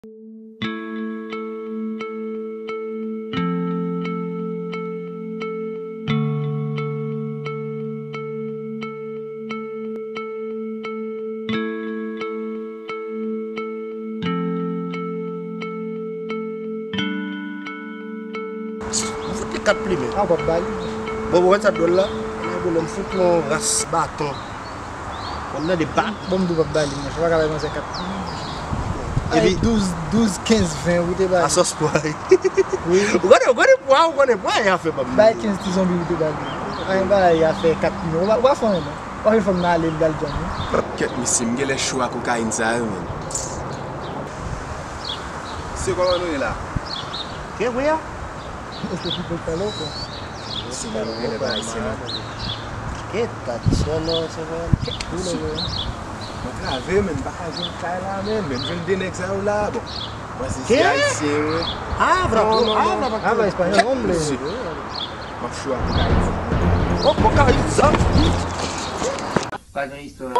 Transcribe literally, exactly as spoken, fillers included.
Mwen fout li kat plimen. A, w p ap ba li. Bon, bon, wè sa dwòl la? Nan dwòl, m fout yon ras baton. Konn nan de bat. Bon, m di w p ap ba li, monchè. Ou pa ka bay manzè kat plimen, monchè. Epi douz, douz, kenz, ven, ou te ba li. A sòs pwa. Wi. Ou konnen, ou konnen pwa, ou konnen pwa, e afè pa m. Bay kenz ti zonbi, ou te ba li. Anyen bagay afè kat plimen. Ou pa, ou pa fè anyen, non. Ou pa vin fè m nan ale, m pral djòm, wi. Kèt, mesye, m genlè cho a kokayin sa yo, menm. Se kòman nou ye la? Ke wi a? Mesye, ki pou pale w, kwa? Mesye, nou genlè pa ayisyen, non. Ke tradisyon, non, se vre. Mwen trave, men m pa ka jwenn kay la, men, men m jwenn de nèg sa yo la, bon. Mwen se, se ayisyen, wi. Habla, habla español, hombre. Mesye, m ap cho a kokayin. O kokayin, sa? Pa gen istwa.